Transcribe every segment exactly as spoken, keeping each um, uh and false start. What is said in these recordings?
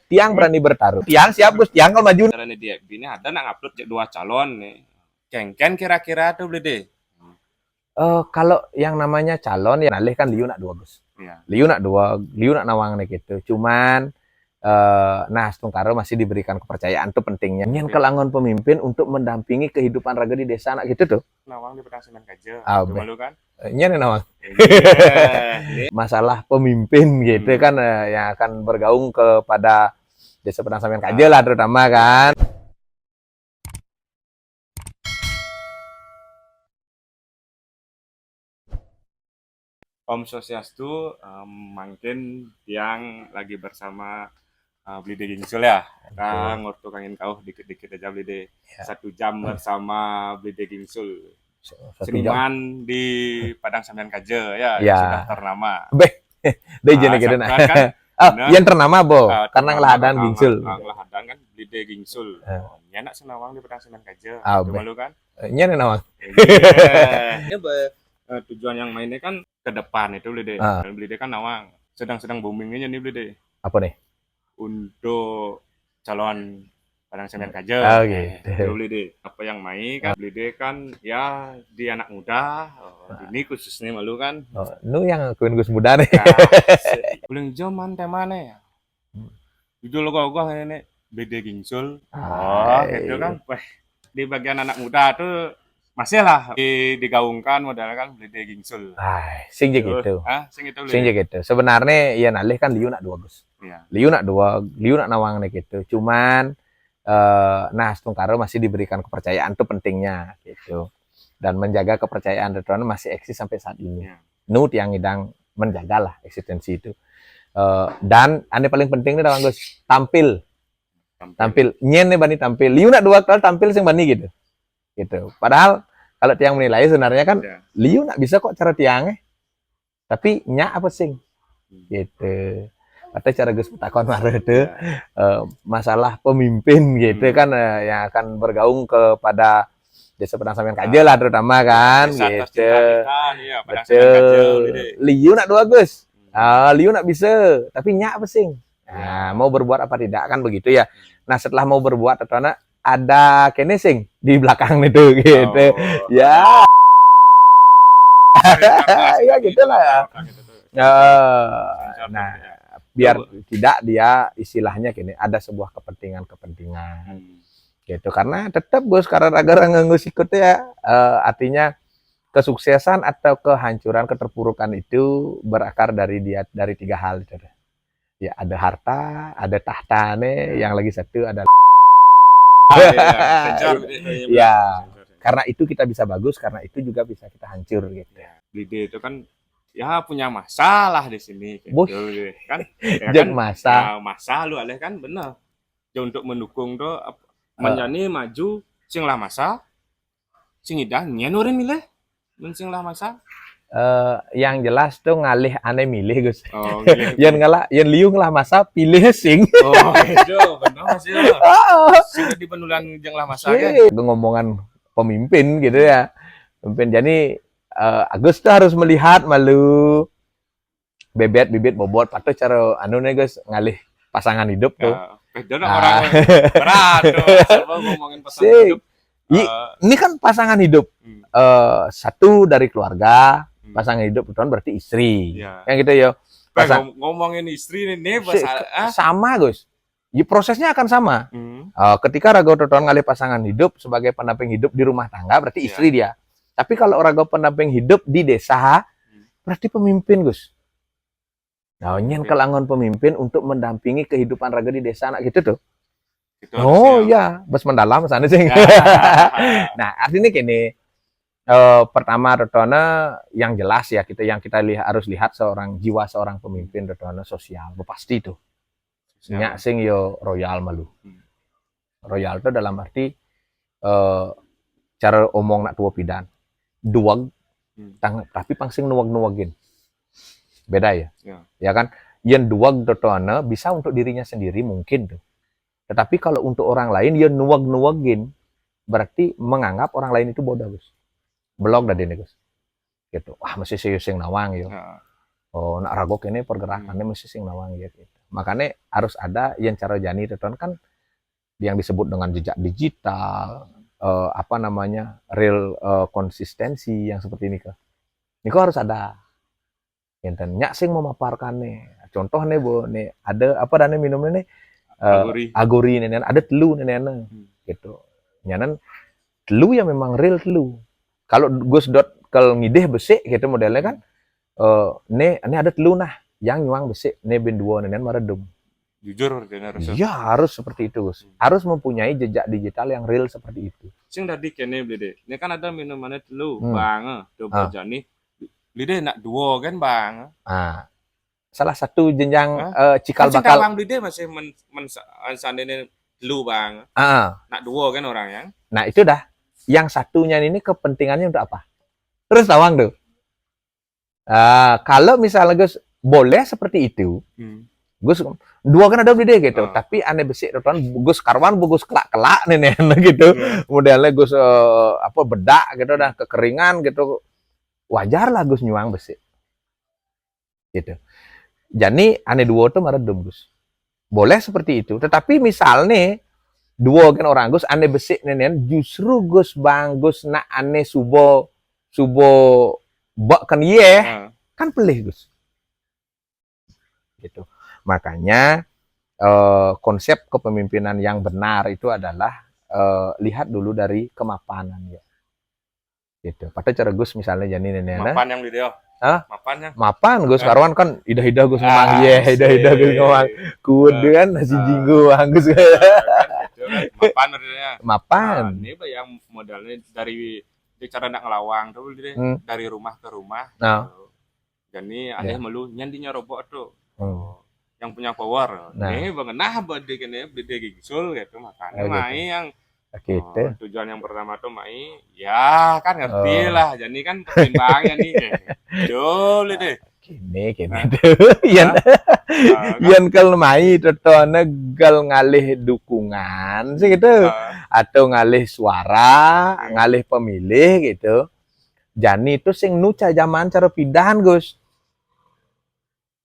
Tiang berani bertaruh. Tiang siap, Gus. Tiang kalau maju. Caranya di F B ini ada nak ngupload dua calon nih. Kengken kira-kira tuh beli deh. Eh, kalau yang namanya calon ya ngalih kan liu nak dua, Gus. Iya. Liu nak dua, liu nak nawang nih gitu. Cuman eh nah, Astungkara masih diberikan kepercayaan tuh pentingnya. Nyen kelangon pemimpin untuk mendampingi kehidupan raga di desa nak gitu tuh. Nawang di petang semen kaja. Ah, malu kan? Nyen nawang. Iya. Masalah pemimpin gitu hmm. kan eh, yang akan bergaung kepada desa petang semen kaja lah terutama kan. Om Swastiastu, um, mungkin tiang lagi bersama uh, Beli Gingsul ya. Kita ngurtu kangin kau dikit-dikit aja Beli ya. Satu jam bersama Beli Gingsul. Seniman di Padang Sambian Kaja ya, ya. Sudah ternama. Beh, dia jadi gitu nah. Kan, oh, nah, yang ternama bo, uh, karena ngelahadan Gingsul. Ngelahadan kan Beli Gingsul. Uh. Ya nak senawang di Padang Sambian Kaja. Ah, cuma lu kan? Nya nawang. Ini eh, tujuan yang mainnya kan ke depan itu beli deh. Ah. Beli deh kan nawang. Sedang-sedang boomingnya nih beli deh. Apa nih? Untuk calon Padang Sambian Kaja. Oh, gitu. Beli deh. Apa yang main kan beli deh kan ya di anak muda. Oh, ini khususnya malu kan. Oh, nu yang akuin Gus muda nih. Nah, Uling Joman temane ya. Judul gua gua ini Bede Gingsul. Oh, gitu kan. Wah, di bagian anak muda tuh masih lah di, digaungkan modal kan Bede Gingsul. Ay, sing gitu. Ah, sing itu. Sing gitu. Sebenarnya ya nalih kan liu nak dua Gus. Iya. Liu nak dua, liu nak nawang nih gitu. Cuman eh nah Astungkara masih diberikan kepercayaan tuh pentingnya gitu. Dan menjaga kepercayaan itu masih eksis sampai saat ini. Ya. Nu tiang idang menjagalah eksistensi itu. Uh, dan ane paling penting nih Gus, tampil. Tampil. Tampil. Nyen nih bani tampil. Liu nak dua kali tampil sing bani gitu. Gitu. Padahal kalau tiang menilai sebenarnya kan ya. Liu nak bisa kok cara tiangnya. Tapi nya apa sing? Hmm. Gitu. Atau cara Gus takon marah itu ya. Uh, masalah pemimpin gitu hmm. kan uh, yang akan bergaung kepada desa Padang Sambian Kaja lah terutama kan desa gitu. Kita, iya, Padang Sambian Kaja. Liu nak dua Gus. Hmm. Ah, liu nak bisa, tapi nya apa sing? Nah, mau berbuat apa tidak kan begitu ya. Nah, setelah mau berbuat atau anak ada kene sing di belakang itu gitu. Oh, ya. Ya gitulah. Uh, nah, biar tidak dia istilahnya kene ada sebuah kepentingan-kepentingan. Hmm. Gitu. Karena tetap Gus karena raga nganggo sikut ya uh, artinya kesuksesan atau kehancuran keterpurukan itu berakar dari dia dari tiga hal itu. Ya ada harta, ada tahta nih, yang lagi satu ada. Ah, iya, iya. Ya, karena itu kita bisa bagus, karena itu juga bisa kita hancur gitu. Ya. Lide itu kan ya punya masalah di sini gitu. Buh. Kan ya kan masa. Ya, masa lu alih kan benar. Ya untuk mendukung tuh uh. Menjani maju sing lah masa sing idang nyen urin milih. Mun sing lah masa? Uh, yang jelas tuh ngalih ane milih Gus. Oh, milih. Yang ngalah, yang liung lah masa pilih sing. Oh, itu benar masih. Oh. Sudah di penulan jeng lah masa ya. Ngomongan pemimpin gitu ya. Pemimpin jadi uh, Agus tuh harus melihat malu bebet bibit bobot patuh cara anu nih guys ngalih pasangan hidup tuh. Ya, beda nah, orang berat tuh. Coba ngomongin pasangan si, hidup. I, uh, ini kan pasangan hidup. Hmm. Uh, satu dari keluarga, hmm. Pasangan hidup itu kan berarti istri. Ya. Yang gitu ya. Pasang, ngomongin istri nih, nih si, ah. Sama Gus. Ya, prosesnya akan sama. Hmm. Uh, ketika raga totoan ngalih pasangan hidup sebagai pendamping hidup di rumah tangga berarti ya. Istri dia. Tapi kalau raga pendamping hidup di desa hmm. Berarti pemimpin Gus. Nah, nyen kelangon pemimpin untuk mendampingi kehidupan raga di desa anak gitu tuh. Gitu, oh ya, bos mendalam sana sih. Ya. Nah, artinya gini, eh, pertama Rotona yang jelas ya kita yang kita lihat harus lihat seorang jiwa seorang pemimpin Rotona sosial, pasti itu. Nya sing yo royal malu. Hmm. Royal itu dalam arti eh, cara omong nak tua pidan, duag, hmm. Tang, tapi pangsing nuag-nuagin. Beda ya? Ya. Ya kan? Yang duag Rotona bisa untuk dirinya sendiri mungkin tuh. Tetapi kalau untuk orang lain, ya nuag-nuagin. Berarti menganggap orang lain itu bodoh, Gus. Belok dah ini, Gus. Gitu. Wah, masih serius yang nawang, yo. Ya. Oh, nak ragok ini pergerakannya hmm. Masih sing nawang ya gitu. Makanya harus ada yang cara jani teton kan yang disebut dengan jejak digital, eh, apa namanya, real, eh, konsistensi yang seperti ini ke. Ini harus ada. Enten nyak sing memaparkan nih. Contoh nih, Bu, nih ada apa dan minumnya nih? Eh, Agori. Agori nih, ada telu nih, nih. Hmm. Gitu. Nyanan telu ya memang real telu. Kalau Gus dot kalau ngidih besik gitu modelnya kan, eh, nih, nih ada telu nah, yang nyuang besik, nih bin dua nih, nih maredum. Jujur kayaknya harus. Iya, harus seperti itu, Gus. Harus mempunyai jejak digital yang real seperti itu. Sing tadi kene beli deh. Ini kan ada minumannya telu, Hmm. bang, double Ah. Jani. Beli deh nak dua kan, bang. Ah, salah satu jenjang Hah? eh, cikal Kan sing bakal. Bang beli deh masih men, men seandainya telu, bang. Ah, Nak dua kan orang yang. Nah, itu dah. Yang satunya ini kepentingannya untuk apa? Terus tawang tuh. Ah, kalau misalnya Gus boleh seperti itu, Hmm. Gus dua kan ada beli deh gitu. Ah. Tapi aneh besik tuh kan, Gus karuan, Gus kelak-kelak nih, nih gitu. Iya. Modelnya Gus eh, apa bedak gitu dah, kekeringan gitu. Wajar lah Gus nyuang besik. Gitu. Jadi aneh dua tuh maredum, Gus. Boleh seperti itu. Tetapi misalnya dua kan orang Gus aneh besik nih, nih, justru Gus bang Gus nak aneh subo subo bak kan ye Nah, kan pelih, Gus. Gitu. Makanya eh, konsep kepemimpinan yang benar itu adalah eh, lihat dulu dari kemapanan ya. Gitu. Pada cara Gus misalnya jadi nenek, mapan yang beli deh. Hah? Mapan yang. Mapan Gus karuan kan idah-idah Gus ngomong Ah, ye, idah-idah Gus sih. ngomong. Kuat Ah. Kan nasi Ah. Jinggo Gus. Kan gitu kan. Mapan artinya. Mapan. Nah, ini apa yang modalnya dari, dari cara nak ngelawang tuh beli deh. Hmm. Dari rumah ke rumah. Nah. Gitu. Jadi ada Ya. Melu nyandinya robok tuh. Hmm. Yang punya power. Nah. Ini bang nah buat dia kene beli dia gingsul gitu, makanya Oh, gitu. Mai yang Gitu. Oh, tujuan yang pertama tuh Mai, ya kan ngerti Oh. lah. Jadi kan pertimbangannya nih. Jol deh. Gini, gini tuh. Yang Ah, kan? yang kalau mai tetone gal ngalih dukungan sih gitu. Ah, Atau ngalih suara, Hmm. ngalih pemilih gitu. Jani itu sing nu ca zaman cara pidan, Gus.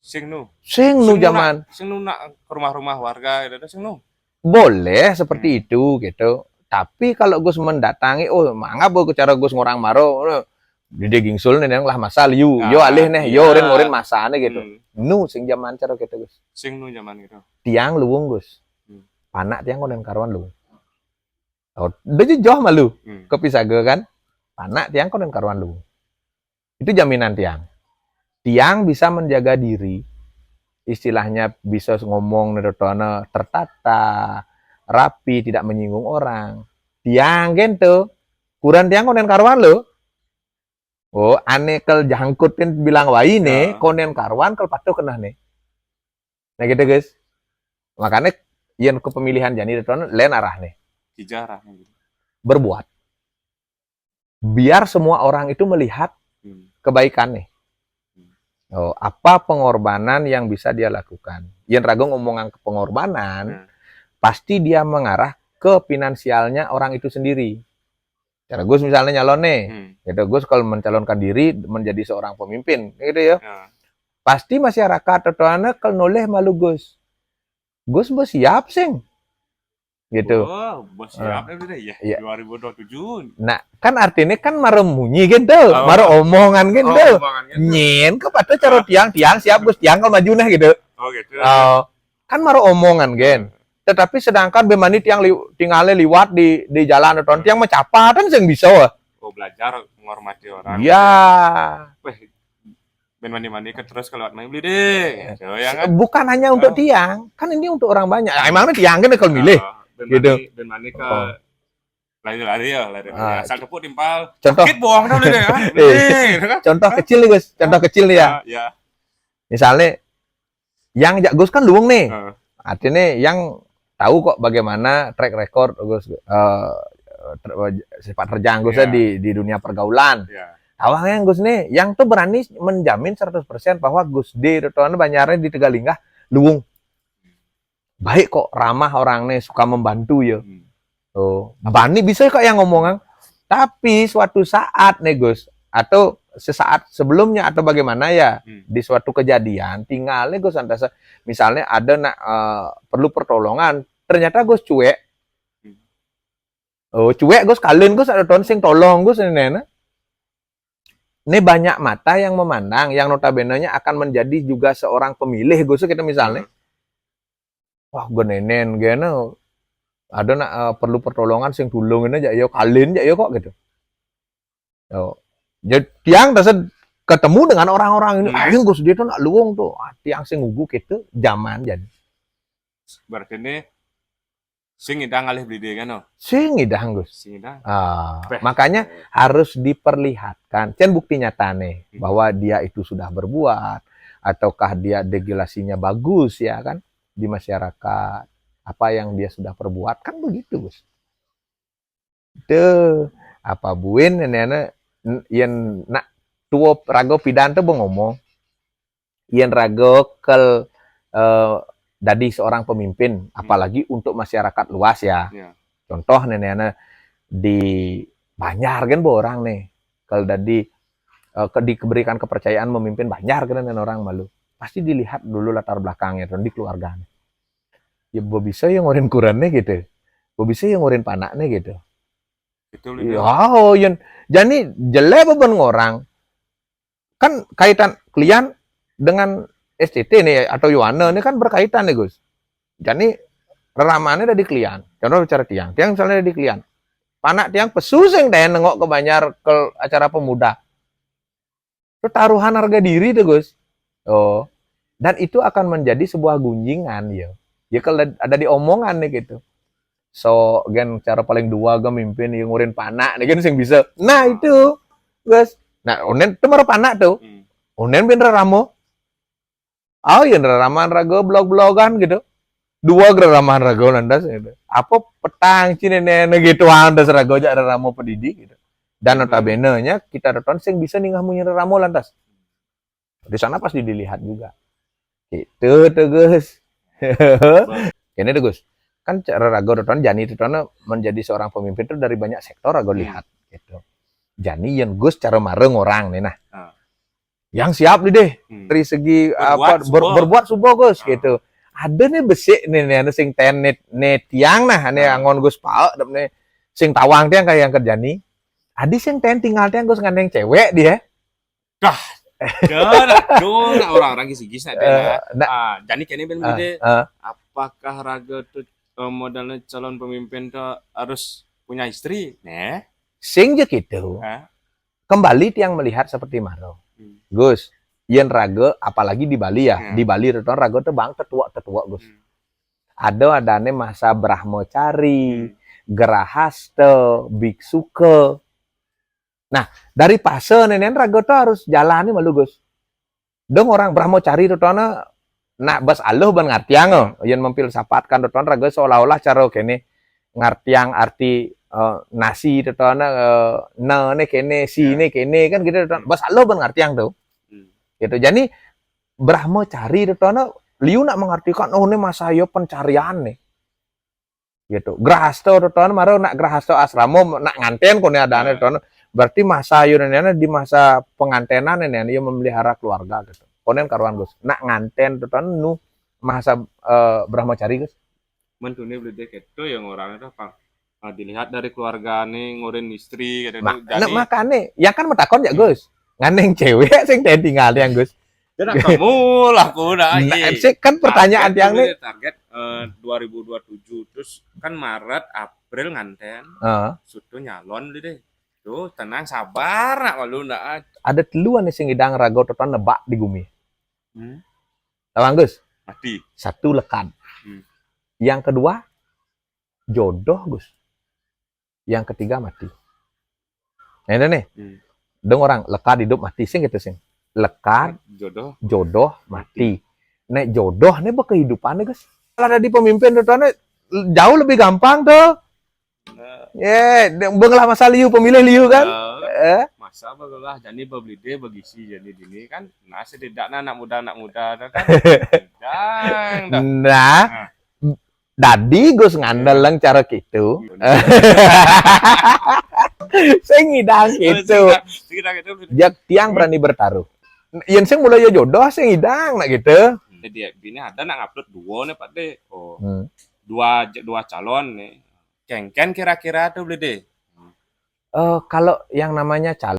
sing nu. Sing nu Sing nu zaman. Sing nu nak ke rumah-rumah warga gitu sing nu. Boleh seperti Hmm. itu gitu. Tapi kalau Gus mendatangi, oh, mangga bu cara Gus ngorang maro, oh, di dia gingsul nih yang lah masa liu, yo Ah, alih nih, yo iya. orin orin masa nih gitu. Hmm. Nu sing zaman cara gitu, Gus. Sing nu zaman gitu. Tiang luwung, Gus. Hmm. Panak tiang konen karuan luwung. Oh, udah joh malu Hmm. ke Pisaga kan? Panak tiang konen karuan luwung. Itu jaminan tiang. Tiang bisa menjaga diri, istilahnya bisa ngomong nih tertata, rapi, tidak menyinggung orang. Tiang gitu. Kuran tiang konen karuan lo. Oh, aneh kel jangkutin bilang wai nih, Ya. Konen karuan kel patuh kena nih. Nah gitu, guys. Makanya yang kepemilihan jani itu lain arah nih. Kijarah gitu. Berbuat. Biar semua orang itu melihat Hmm. kebaikan nih. Oh, apa pengorbanan yang bisa dia lakukan? Yang ragu ngomongan ke pengorbanan, Hmm. pasti dia mengarah ke finansialnya orang itu sendiri. Cara Gus misalnya nyalon nih, Hmm. gitu, Gus kalau mencalonkan diri menjadi seorang pemimpin, gitu ya. Ya. Pasti masyarakat atau anak kalau noleh malu Gus. Gus bersiap sing. Gitu. Oh, bos siap ya deh ya. Iya. dua ribu dua puluh tujuh. Nah, kan artinya kan maro munyi gitu, Oh. maro omongan gitu. Oh, omongan gitu. Nyen ke pada cara tiang, tiang siap Gus, tiang kalau maju nah gitu. Oh gitu. Oh, kan maro omongan gen. Tetapi sedangkan bemani tiang li, tinggalnya liwat di di jalan atau tiang mencapa kan sing bisa wah. Oh, belajar menghormati orang. Ya. Weh, ben mandi-mandi ke terus kalau main beli deh. Gitu, ya kan? Bukan hanya untuk Oh. tiang, kan ini untuk orang banyak. Nah, emangnya tiang kan kalau milih. Ah, ben Gitu. mandi, ben mandi ke Oh. lari-lari ya, lari. Ah, Asal tepuk timpal. contoh. Sakit bohong dong deh. Ah, Eh, nih, kan? Contoh kecil nih, Gus. Contoh kecil nih ya. Ah, ya. Misalnya yang jak Gus kan luwung nih. Ah, Artinya yang tahu kok bagaimana track record Gus eh ter, sepak terjang Gus Iya. di di dunia pergaulan. ya. Tawang yang Gus nih, yang tuh berani menjamin seratus persen bahwa Gus D itu tuan banjarnya di Tegalinggah luwung. Baik kok ramah orangnya, suka membantu ya. Hmm. Oh, bani bisa kok yang ngomong, Kang. Tapi suatu saat nih Gus, atau sesaat sebelumnya atau bagaimana ya, hmm, di suatu kejadian, tinggalnya Gus Antasa, misalnya ada nak, eh, perlu pertolongan, ternyata Gus cuek. Hmm. Oh, cuek Gus, kalin Gus, ada ton sing tolong Gus, ini, ini. Ini banyak mata yang memandang, yang notabene-nya akan menjadi juga seorang pemilih Gus, kita misalnya. Hmm. Wah, genenen gene. Ada nak, eh, perlu pertolongan sing tulungin aja, yo kalin aja yo kok gitu. Yo. Jadi tiang dasar ketemu dengan orang-orang ini, hmm, ayo Gus, dia tuh nak luwung tuh. Ah, tiang sing ngugu gitu, zaman jadi. Berarti ini sing ngidang ngalih belide kan, oh? Sing ngidang, Gus. Sing ngidang. Ah, beh, makanya harus diperlihatkan. Kan bukti nyata nih, hmm, bahwa dia itu sudah berbuat, ataukah dia degilasinya bagus ya kan di masyarakat. Apa yang dia sudah perbuat kan begitu, Gus. Deh, apa buin ini, ini, n-, yen nak tuo rago pidan tuh ngomong. Yen rago kel, eh, dadi seorang pemimpin, hmm, apalagi untuk masyarakat luas ya. Ya. Contoh nih, nih, nih, di Banjar kan bo orang nih. Kalau dadi, eh, ke, diberikan kepercayaan memimpin Banjar kan nih orang malu. Pasti dilihat dulu latar belakangnya tuh di keluarganya. Ya bo bisa yang ngorin kurannya gitu. Bo bisa yang ngorin panaknya gitu. Betul itu. Ya, oh, yen jani jelek beban ngorang. Kan kaitan klian dengan S T T nih atau Yohane ini kan berkaitan nih, Gus. Jadi reramaannya dari klian. Contoh bicara tiang. Tiang misalnya dari klian. Panak tiang pesu sing deh nengok ke Banjar ke acara pemuda. Itu taruhan harga diri tuh, Gus. Oh. Dan itu akan menjadi sebuah gunjingan ya. Ya kalau ada di omongan nih gitu. So, gen cara paling dua ga mimpin yang ngurin panak nih kan sing bisa. Nah, itu, Gus. Nah, onen tuh mara panak tuh. Hmm. Onen bin reramo. Oh, yang reramahan raga blog-blogan gitu. Dua reramahan raga lantas gitu. Apa petang cine nene gitu lantas raga aja reramo pedidi gitu. Dan, hmm, notabene-nya kita reton sing bisa ningah munyi reramo lantas. Di sana pasti dilihat juga. Gitu tuh, Gus. Ini tuh, Gus. Kan cara raga reton jani itu menjadi seorang pemimpin tuh dari banyak sektor raga, hmm, lihat gitu. Jani yang Gus cara mareng orang nih nah. Ah. Yang siap nih deh, hmm, dari segi berbuat apa ber-, subo, berbuat subo, Gus, ah, gitu. Ada nih besik nih, nih, anu sing tenet nih tiang nah, nih, ah, angon Gus Paek, dap nih sing tawang tiang kayak yang kerja nih. Adi sing ten tinggal tiang Gus ngandeng cewek dia. Dah, dah, dah, dong, nah, orang-orang gisi-gisi ada, eh, nah. Nah. Ah, jadi kene ben, ah, bede, ah, apakah raga tuh, eh, modalnya calon pemimpin tuh harus punya istri? Nih. Sing je gitu. Hah? Kembali tiang melihat seperti maro. Hmm. Gus, yen raga, apalagi di Bali ya, hmm, di Bali reton raga tuh bang tetua-tetua, Gus. Hmm. Ada adane masa Brahmacari, hmm, Gerahasta, Biksuka. Nah, dari fase nenen raga tuh harus jalani malu, Gus. Dong orang Brahmacari tuh tona nak bas aluh ban ngartiang, oh. Yen memfilsafatkan tuh tona raga seolah-olah cara kene ngartiang arti, eh, nasi tuh tona, eh, ne ne kene, si, ya, ne kene kan gitu tuh tona. Bas aluh ban ngartiang tuh. Hmm. Gitu. Jadi Brahmacari tuh tona liu nak mengartikan, oh, ini masa yo pencarian nih. Gitu. Grahasta tuh tona maro nak grahasta asrama, nak nganten kone adane, ya, tuh tona. Berarti masa yo nene di masa pengantenan nene yo memelihara keluarga gitu. Konen karuan Gus. Nak nganten tuh tona nu masa, eh, Brahmacari, Gus. Mentune beli deket tuh yang orang itu apa? Ah, dilihat dari keluarga nih ngurin istri gitu. Mak-, tuh. Nah, jadi makane, yang kan metakon ya, hmm, Gus. Ngandeng cewek sing tinggal yang Gus. Dia nak kamu lah, aku udah, nah, iya. Sih kan pertanyaan target tiang tuh nih. Target, eh, dua ribu dua puluh tujuh, terus kan Maret, April nganten. Heeh. Sutu nyalon dulu deh. Tuh, tenang, sabar, nak malu ndak. Ada teluan nih sing idang raga tuh tona nebak di gumi. Hmm. Tawang, Gus? Mati. Satu lekad. Hmm. Yang kedua, jodoh, Gus. Yang ketiga mati. Nah, ini nih. Hmm. Dong orang lekad hidup mati sing gitu sing. Lekad, jodoh, jodoh mati. Mati. Nek jodoh nih berkehidupan nih, Gus. Kalau ada di pemimpin tuh tona jauh lebih gampang tuh. Nah. Ye, de-, benglah masa liu pemilih liu kan? Ya. Eh? Masa benglah jadi bebelide begisi jadi dini kan. Nah, setidaknya anak muda, anak muda tuh kan. Dang, dah. Nah. Nah. Dadi Gus ngandel, iya, lang cara gitu. Iya. Sing ngidang gitu. Sing ngidang, sing ngidang itu. Jak tiang berani bertaruh. Yen sing mulai ya jodoh sing ngidang nak gitu. Jadi bini ada nak ngupload duo nih Pak De. Oh. Hmm. Dua dua calon nih. Kengken kira-kira tuh Beli De. Eh, kalau yang namanya calon